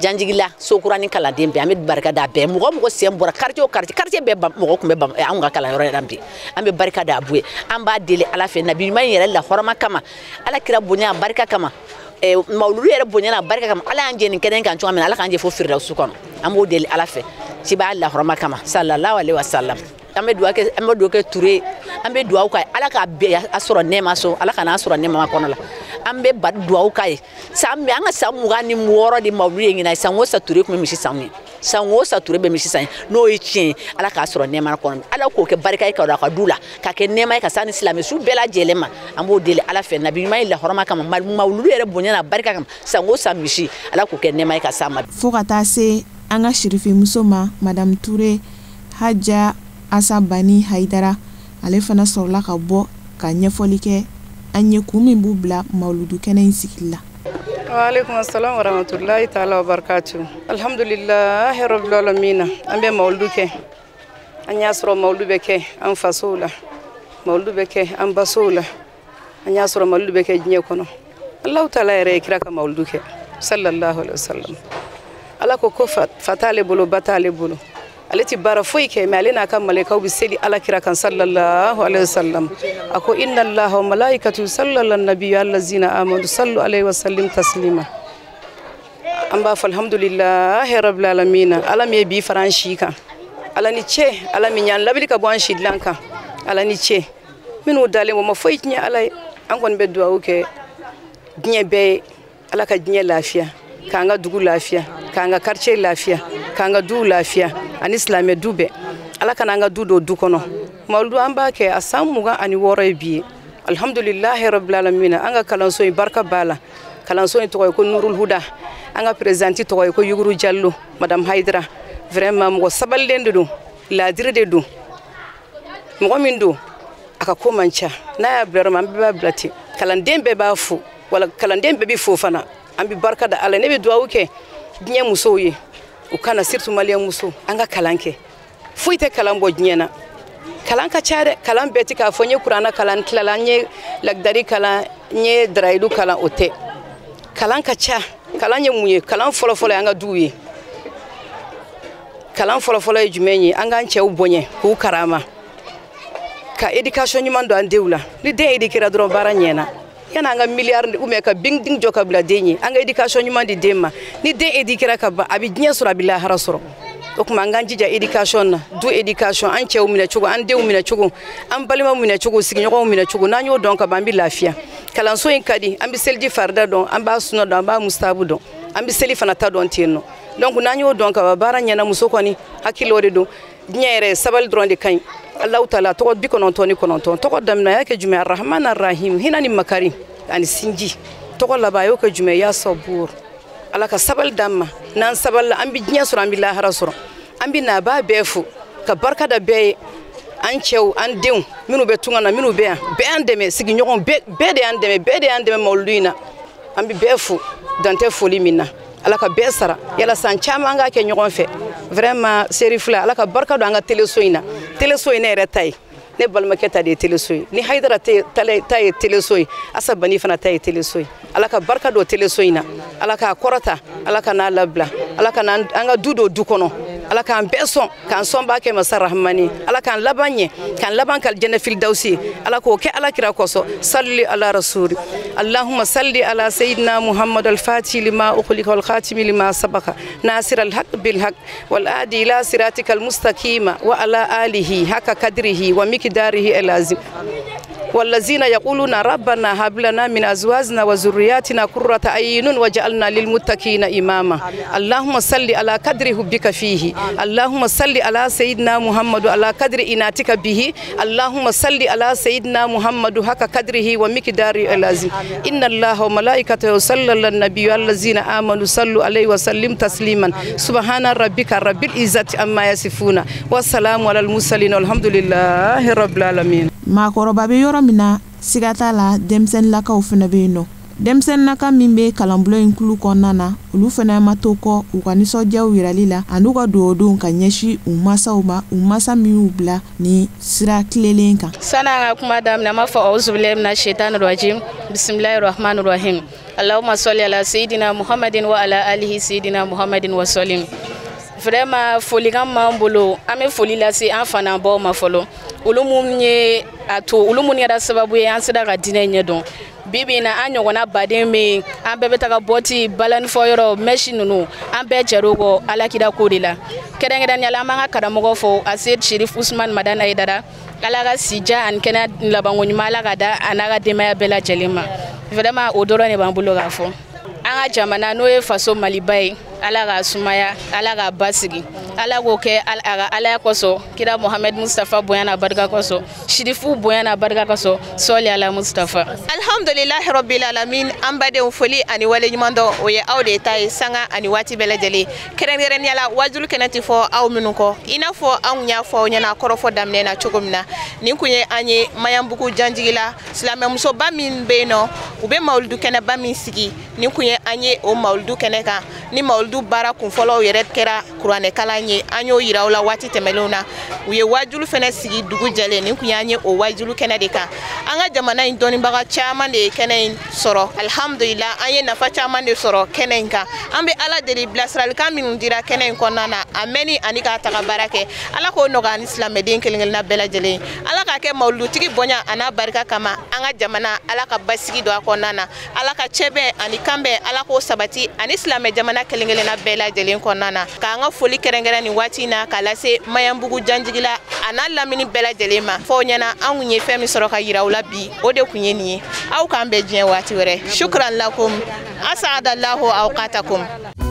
janjigila sokura ni kalanden bɛɛ, an bɛ barika da bɛɛ, mɔgɔ mɔgɔ sen bɔra quartier o quartier, quartier bɛɛ mɔgɔ tun bɛ anw ka kalanyɔrɔ yɛrɛ bi, an bɛ barika da bu ye, an b'a deli Ala fɛ nabi ɲuman in yɛrɛ la hɔrɔma kama, Ala kira bonya a barika kama, mawuludu yɛrɛ bonya n'a barika kama, Ala y'an jɛ nin kɛnɛ kan cogoya min na, Ala k'an jɛ fo firidawusu kɔnɔ, an b'o deli Ala fɛ ci b'a lahɔrɔma kama sallallahu alaihi wasallam. An bɛ dugawu kɛ, an bɛ dugawu kɛ Ture, an bɛ dugawu k'a ye Ala k'a bɛɛ a sɔrɔ nɛɛma so, Ala kana a sɔrɔ nɛɛma kɔnɔ la, an bɛ dugawu k'a ye. San an ka san 26 de mawuludu ye ɲinan ye, san o san Ture tun bɛ misi san ye, san o san Ture bɛ misi san ye, n'o ye tiɲɛ ye Ala k'a sɔrɔ nɛɛma kɔnɔ, Ala k'o kɛ barika ye ka don a ka du la, k'a kɛ nɛɛma ye ka s'a ni silamɛ su bɛɛ lajɛlen ma, an b'o deli Ala fɛ nabi ɲuman ye lahɔrɔma kama, mawuludu yɛrɛ bonya n'a barika kama, san o san misi Ala k'o kɛ nɛɛma ye ka s'a ma. Fo ka taa se an ka sirifimuso ma Madame Ture Haja Asa Bani Hayidara, ale fana sɔrɔla ka bɔ ka ɲɛfɔli kɛ an ye kun min b'u bila mawuludu kɛnɛ in sigili la. Waaleykum assalam wa rahmatullahi taala wa barakatuh. Alhamdulillahi rabbil alamin. An bɛ mawuludu kɛ, an y'a sɔrɔ mawuludu bɛ kɛ an fasow la, mawuludu bɛ kɛ an basow la, an y'a sɔrɔ mawuludu bɛ kɛ diɲɛ kɔnɔ. Allahu taala yɛrɛ ye kira ka mawuludu kɛ sallallahu alaihi wasallam. Ala ko ko fa t'ale bolo ba t'ale bolo, ale ti baara foyi kɛ mɛ ale n'a ka malakaw bɛ seli Ala kira kan sallallahu alaihi wasallam. A ko inna Allaha wa malaikatahu yusalluna ala nabiyyi allazina amanu sallu alaihi wa sallim taslima. An b'a fɔ alhamdulillahi rabbil alamin. Ala min ye bi fara an si kan, Ala ni ce, Ala min y'an labili ka bɔ an si dilan kan, Ala ni ce. Minnu dalen o ma foyi tiɲɛ Ala ye, an kɔni bɛ dugawu kɛ diɲɛ bɛɛ ye, Ala ka diɲɛ lafiya, K'an ka dugu lafiya, k'an ka quartier lafiya, k'an ka duw lafiya ani silamɛ du bɛɛ. Ala kana an ka du don du kɔnɔ. Mawuludu an b'a kɛ a san 26 ye bi ye. Alhamdulilahi rabbil alamin. An ka kalanso in barika b'a la. Kalanso in tɔgɔ ye ko Nurul Huda. An ka présidente tɔgɔ ye ko Yuguru Jallo, Madame Haidara. Vraiment mɔgɔ sabalilen de don, laadiri de don. Mɔgɔ min don, a ka ko man ca. N'a y'a bila yɔrɔ min, an bɛɛ b'a bila ten. Kalanden bɛɛ b'a fo, wala kalanden bɛɛ bɛ fo fana. An bɛ barika da Ala. Ne bɛ dugawu kɛ diɲɛ musow ye, u kana surtout maliyɛn musow, an ka kalan kɛ. Foyi tɛ kalan bɔ diɲɛ na. Kalan ka ca dɛ, kalan bɛɛ tɛ k'a fɔ n ye kuranna kalan, n tilala, n ye lagidari kalan, n ye darayidu kalan, o tɛ. Kalan ka ca. Kalan ye mun ye? Kalan fɔlɔfɔlɔ ye an ka duw ye. Kalan fɔlɔfɔlɔ ye jumɛn ye? An k'an cɛw bonya k'u karama, ka éducation ɲuman don an denw la. Ni den éduquera dɔrɔn, baara ɲɛna. Yanni an ka miliyari ou bien ka bingding jɔ ka bila den ye, an ka éducation ɲuman di den ma. Ni den éduquera ka ban, a bɛ diɲɛ sɔrɔ, a bɛ lahara sɔrɔ. O tuma an k'an jija éducation na, du éducation, an cɛw minɛ cogo, an denw minɛ cogo, an balimaw minɛ cogo, sigiɲɔgɔnw minɛ cogo. N'an y'o dɔn ka ban, an bɛ lafiya. Kalanso in ka di, an bɛ seliji farida dɔn, an b'a suna dɔn, an b'a mustabu dɔn, an bɛ seli fana ta dɔn ten nɔ. Donc n'an y'o dɔn ka ban, baara ɲɛna. Muso kɔni hakili o de don. Diɲɛ yɛrɛ sabali dɔrɔn de ka ɲi. Alahu taala tɔgɔ 99 tɔgɔ daminɛ, a y'a kɛ jumɛn? Arahman arahim, hinɛ ni makari ani sinji. Tɔgɔ laban, a y'o kɛ jumɛn? Ya sabur. Ala ka sabali d'an ma. N'an sabalila, an bɛ diɲɛ sɔrɔ, an bɛ lahara sɔrɔ. An bɛ nabaa bɛɛ fo ka barika da bɛɛ ye. An cɛw, an denw minnu bɛ tunga na, minnu bɛ yan, bɛɛ y'an dɛmɛ. Sigiɲɔgɔnw bɛɛ de y'an dɛmɛ, bɛɛ de y'an dɛmɛ mawuludu in na. An bɛ bɛɛ fo, dan tɛ foli min na. Ala ka bɛɛ sara. Yala san caman an k'a kɛ ɲɔgɔn fɛ. Vraiment Serifila, Ala ka barika don an ka teleso in na. Teleso in ne yɛrɛ ta ye, ne balimakɛ ta de ye teleso ye, ni Hayidara ta ye teleso ye, Asa Bani fana ta ye teleso ye. Ala ka barika don teleso in na. Ala k'a kɔrɔta, Ala ka n'a labila, Ala ka an ka du don du kɔnɔ. Ala k'an bɛɛ sɔn, k'an sɔnba kɛ masa Rahamani. Ala k'an laban ɲɛ, k'an laban ka alijɛnɛ filidawusi ye. Ala k'o kɛ Ala kira kosɔn. Salli ala rasuli. Allahumma salli ala sayyidina Muhammad al-Fatih lima ukhliqa wal khatimi lima sabaqa nasir al-haq bil haq wal adi ila siratika al-mustaqima wa ala alihi haka kadrihi wa miqdarihi al-azim. والذين يقولون ربنا هب لنا من أزواجنا وذرياتنا قرة أعين وجعلنا للمتقين إماما. اللهم صل على قدر حبك فيه. اللهم صل على سيدنا محمد على قدر إناتك به. اللهم صل على سيدنا محمد حق قدره ومقداره العظيم. إن الله وملائكته يصلون على النبي الذين آمنوا صلوا عليه وسلم تسليما. سبحان ربك رب العزة عما يصفون والسلام على المرسلين والحمد لله رب العالمين. Maakɔrɔba bɛ yɔrɔ min na, siga t'a la, denmisɛnninlakaw fana bɛ yen nɔ. Denmisɛnninlaka min bɛ kalanbulon in kulu kɔnɔna na, olu fana ma to kɔ u ka nisɔndiyaw yirali la an'u ka dugawudonw ka ɲɛsin u masaw ma, u masa min y'u bila ni sira tilelen kan. Sani an ka kuma daminɛ, an b'a fɔ auzubillahi mina shaitani rajim, bisimilahi rahmani rahim, allahumma salli ala sayyidina muhammadin wa ala alihi sayyidina muhammadin wa sallim. Vraiment folikan m'an bolo, an bɛ foli lase an fanabaw ma fɔlɔ, olu minnu ye a to, olu minnu kɛra sababu ye an sera ka diinɛ ɲɛdɔn. Bi bi in na, an ɲɔgɔnna baden bɛ yen, an bɛɛ bɛ taga bɔti balanifɔyɔrɔ mɛsi ninnu, an bɛɛ jɛr'o kɔ alakira ko de la. Kɛrɛnkɛrɛnnenya la, an b'an ka karamɔgɔ fo, Aseyid Sherif Usman Madani Hayidara. Ala ka sija ani kɛnɛya labanko ɲuman Ala ka da a n'a ka denbaya bɛɛ lajɛlen ma. Vraiment o dɔrɔn de b'an bolo k'a fɔ. An ka jamana n'o ye faso Maliba ye, Ala k'a sumaya, Ala k'a basigi, Ala k'o kɛ a ka Alaya kosɔn, kira Mohamed Mustafa bonya n'a barika kosɔn, Sirifu bonya n'a barika kosɔn, sɔli ala Mustafa. Alhamdulilahi rabbil alamin. An badenw, foli ani waleɲuman dɔn o ye aw de ta ye sanga ani waati bɛɛ lajɛlen. Kɛrɛnkɛrɛnnenya la, wajulu kɛnɛ tɛ fɔ aw minnu kɔ, i n'a fɔ anw y'a fɔ aw ɲɛna kɔrɔfɔ daminɛ na cogo min na. Nin kun ye an ye Maɲanbugu janjigi la, silamɛmusoba min bɛ yen nɔ, u bɛ mawuludu kɛnɛba min sigi, nin kun ye an ye o mawuludu kɛnɛ kan. Ni mawuludu baara kunfɔlɔw yɛrɛ kɛra kuranɛkalan ye, an y'o yira aw la waati tɛmɛnlenw na. U ye wajulu fɛnɛ sigi dugu jɛlen, nin kun y'an ye o wajulu kɛnɛ de kan. An ka jamana in dɔnnibaga caman de ye kɛnɛ in sɔrɔ. Alhamdulillah, an ye nafa caman de sɔrɔ kɛnɛ in kan. An bɛ Ala deli, bilasiralikan minnu dira kɛnɛ in kɔnɔna na, a mɛnni ani k'a taga baara kɛ, Ala k'o nɔgɔya ni silamɛden kelen kelenna bɛɛ lajɛlen. Ala k'a kɛ mawuludutigi bonya a n'a barika kama. An ka jamana, Ala ka basigi don a kɔnɔna na. Ala ka cɛbɛn ani kanbɛn, Ala k'o sabati ani silamɛ jamana kelen kelenna kelenna bɛɛ lajɛlen kɔnɔna na. K'an ka foli kɛrɛnkɛrɛn nin waati in na k'a lase Maɲanbugu Janjigila a n'a lamini bɛɛ lajɛlen ma. Fɔ ɲɛna an kun ye fɛn min sɔrɔ ka yira aw la bi, o de kun ye nin ye. Aw k'an bɛn diɲɛ waati wɛrɛ. Shukran lakum, asaadallahu awqatakum.